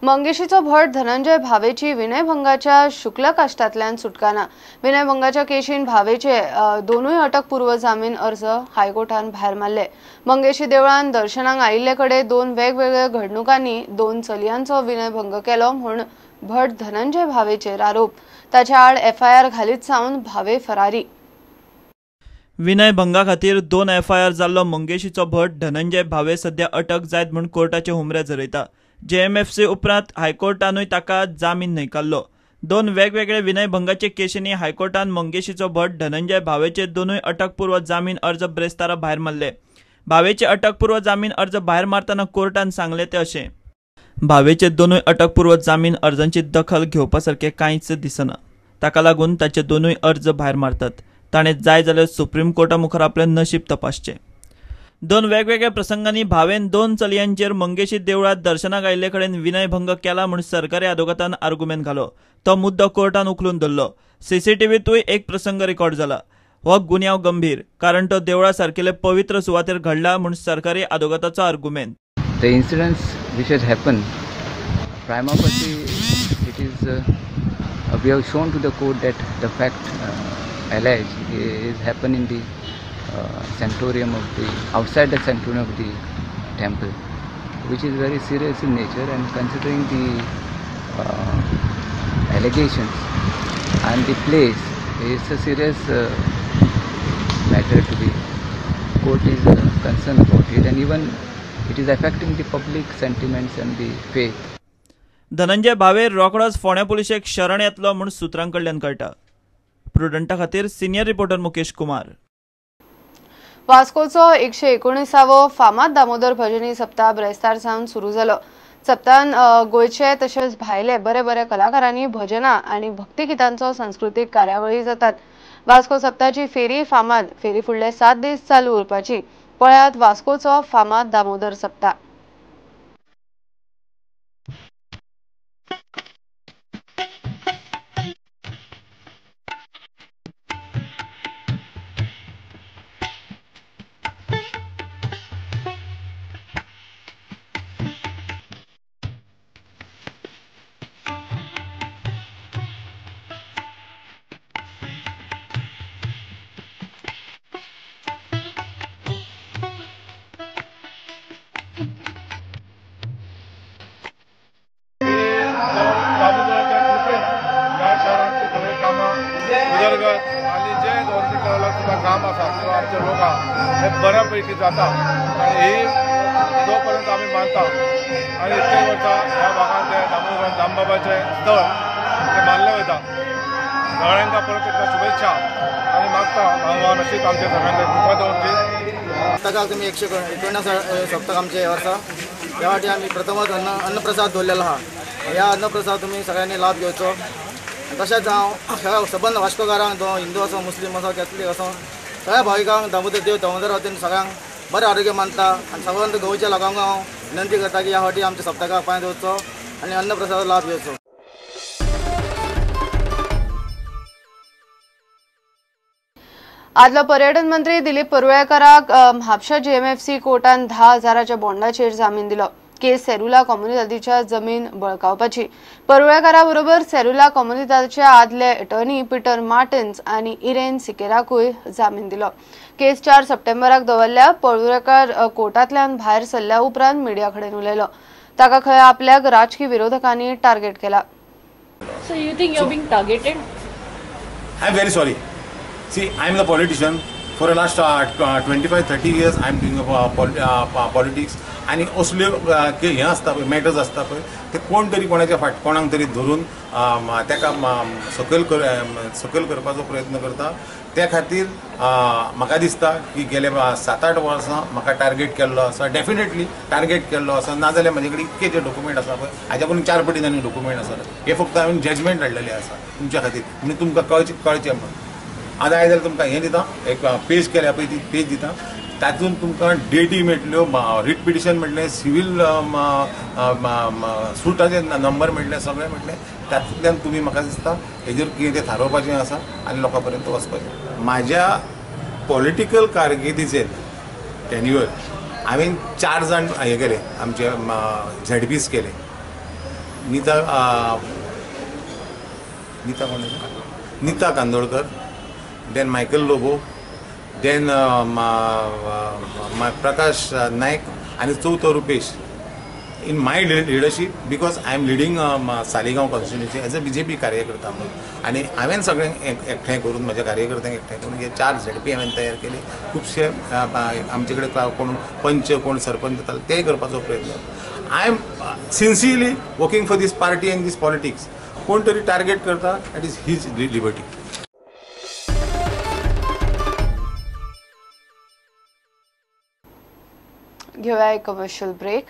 मंगेशीचो भट धनंजय भावेची विनयभंगाच्या शुक्लकाष्टांतल्यान सुटका ना. विनयभंगाच्या केशीन भावेचे दोनूय अटकपूर्व जामीन अर्ज हायकोर्टान भायर मारले. मंगेशी देवळान दर्शनाक आयिल्ले कडेन दोन वेगवेगळ्या घडणुकांनी दोन चलयांचो विनयभंग केलो म्हूण भट धनंजय भावेचेर आरोप. ताच्या आड एफआयआर घालीत सावन भावे फरारी. विनयभंगा खातीर दोन एफआयआर जाल्लो मंगेशीचो भट धनंजय भावे सध्या अटक जायत म्हूण कोर्टाचे हुमरे झरयता. जेएमएफसी उपरांत हायकोर्टानूय ताका जामीन न्हयकारलो. दोन वेगवेगळे विनयभंगाचे केशींनी हायकोर्टान मंगेशीचो भट धनंजय भावेचे दोनूय अटकपूर्व जामीन अर्ज ब्रेस्तारा भायर मारले. भावेचे अटकपूर्व जामीन अर्ज भायर मारतना कोर्टान सांगले ते अशें, भावेचे दोनूय अटकपूर्व जामीन अर्जांची दखल घेवपा सारकें कांयच दिसना, ताका लागून ताचे दोनूय अर्ज भायर मारतात. ताणें जाय जाल्यार सुप्रीम कोर्टा मुखार आपलें नशीब तपासचें. दोन वेगवेगळ्या प्रसंगांनी भावेन दोन चलयांचेर मंगेशी देवळांत दर्शनाक आयिल्ले कडेन विनयभंग केला म्हूण सरकारी आदवोगादान आर्गुमेंत घालो. तो मुद्दो कोर्टान उखलून धरलो. सीसीटीव्हीतूय एक प्रसंग रेकॉर्ड जाला. हो गुन्यांव गंभीर, कारण तो देवळा सारकेले पवित्र सुवातेर घडला म्हूण सरकारी आदवोगादाचो आर्गुमेंत. The incidents which has happened, prima facie it is we have shown to the court that the fact alleged is happened in the sanctorium of the outside the sanctorium of the temple, which is very serious in nature, and considering the allegations and the place, it's a serious matter to be. Court is concerned about it, and even it is affecting the public sentiments and the faith. Dhananjay Bhave रोखडोच फोंड्या पुलिशेक शरण येतलो म्हूण सुत्रां कडल्यान कळटा. प्रुडंटा खातीर senior reporter Mukesh Kumar. वास्कोचो 119वो फामाद दामोदर भजनी सप्ताह ब्रेस्तार सावन सुरू जालो. सप्ताहान गोंयचे तशेंच भायले बरे बरे कलाकारांनी भजनां आनी भक्तिगितांचो सांस्कृतीक कार्यावळी जातात. वास्को सप्ताहाची फेरी फामाद फेरी फुडले 7 दीस चालू उरपाची. पळयात वास्कोचो फामाद दामोदर सप्ताह. बऱ्यापैकी जाता आनी ही जो पर्यंत आमी मानता आनी इतले वर्सा ह्या भागांत ते दामोदर दामबाबाचें स्थळ तें मानलें वयता. सगळ्यांक परत एकदां शुभेच्छा आनी मागता भगवान अशीच आमच्या सगळ्यांक कृपा दवरची. सप्तकाक तुमी 119 सप्तक आमचे हे वर्सा ह्या वाटी आमी प्रथमच अन्नप्रसाद दवरलेलो आहा. ह्या अन्नप्रसाद तुमी सगळ्यांनी लाभ घेवचो. तशेंच हांव सबंद वास्कोकारांक, जो हिंदू आसो, मुस्लीम आसो, कॅथलीक आसो, सगळ्या भाविकांक दामोदर देव दामोदर वतीन सगळ्यांक बरें आरोग्य मानता आनी सबंद गोंयच्या लोकांक हांव विनंती करता की ह्या फावटी आमच्या सप्तकाक पांय दवरचो आनी अन्नप्रसादाचो लाभ घेवचो. आदलो पर्यटन मंत्री दिलीप परुळेकराक म्हापशा जेएमएफसी कोर्टान 10,000च्या बॉन्डाचेर जामीन दिलो. केस सेरुला कोमुनिदादीच्या जमीन बळकावपाची. परुळेकारा बरोबर सेरुला कोमुनिदादीचे आदले अटर्नी पीटर मार्टिन्स आनी इरेन सिकेराकूय जामीन दिलो. केस 4 सप्टेंबराक दवरल्या. परुळेकार कोर्टांतल्यान भायर सरल्या उपरांत मिडिया कडेन उलयलो. ताका खंय आपल्याक राजकी विरोधकांनी टार्गेट केला. So you think you are being targeted? I am very sorry. See, I am the politician. For the last 25-30 years, I am doing politics. आनी असल्यो हें आसता पळय, मॅटर्स आसता पळय, ते कोण तरी कोणाच्या फाट कोणाक तरी धरून ताका सकयल करपाचो प्रयत्न करता. त्या खातीर म्हाका दिसता की गेले 7-8 वर्सां म्हाका टार्गेट केल्लो आसा, डेफिनेटली टार्गेट केल्लो आसा. नाजाल्यार म्हजे कडेन इतके जे डॉक्युमेंट आसा पळय, हाज्या पसून 4 पटीन आनी डॉक्युमेंट आसा. हे फक्त हांवें जजमेंट हाडलेलें आसा तुमच्या खातीर, म्हणजे तुमकां कळचें म्हूण. आतां आयज जाल्यार तुमकां हें दिता, एक पेज केल्या पळय, ती पेज दिता, तातूंत तुमकां डेटी मेळटल्यो, रीट पिटिशन मेळटलें, सिवील सुटाचे नंबर मेळटले, सगळें मेळटलें. तातूंतल्यान तुमी म्हाका दिसता हेजेर कितें तें थारोवपाचें आसा आनी लोकां पर्यंत वचपाचें. म्हाज्या पॉलिटिकल कारकिर्दीचेर टेन्युअर हांवें 4 जाण हे केले, आमचे झेडपीस केले. Nita Nita कोण Nita Kandolkar, then Michael Lobo, then Prakash Naik आनी चवथो Rupesh. In my leadership, because I am leading Saligao constituency as a BJP कार्यकर्ता म्हणून आनी हांवें सगळ्यांक एकठांय करून म्हज्या कार्यकर्त्यांक एकठांय करून हे 4 झेडपी हांवें तयार केले. खुबशे आमचे कडेन कोण पंच कोण सरपंच जाताले तेय करपाचो प्रयत्न. I am sincerely working for this party and this politics. कोण तरी टार्गेट करता, that is his liberty. घेऊया एक कमर्शियल ब्रेक.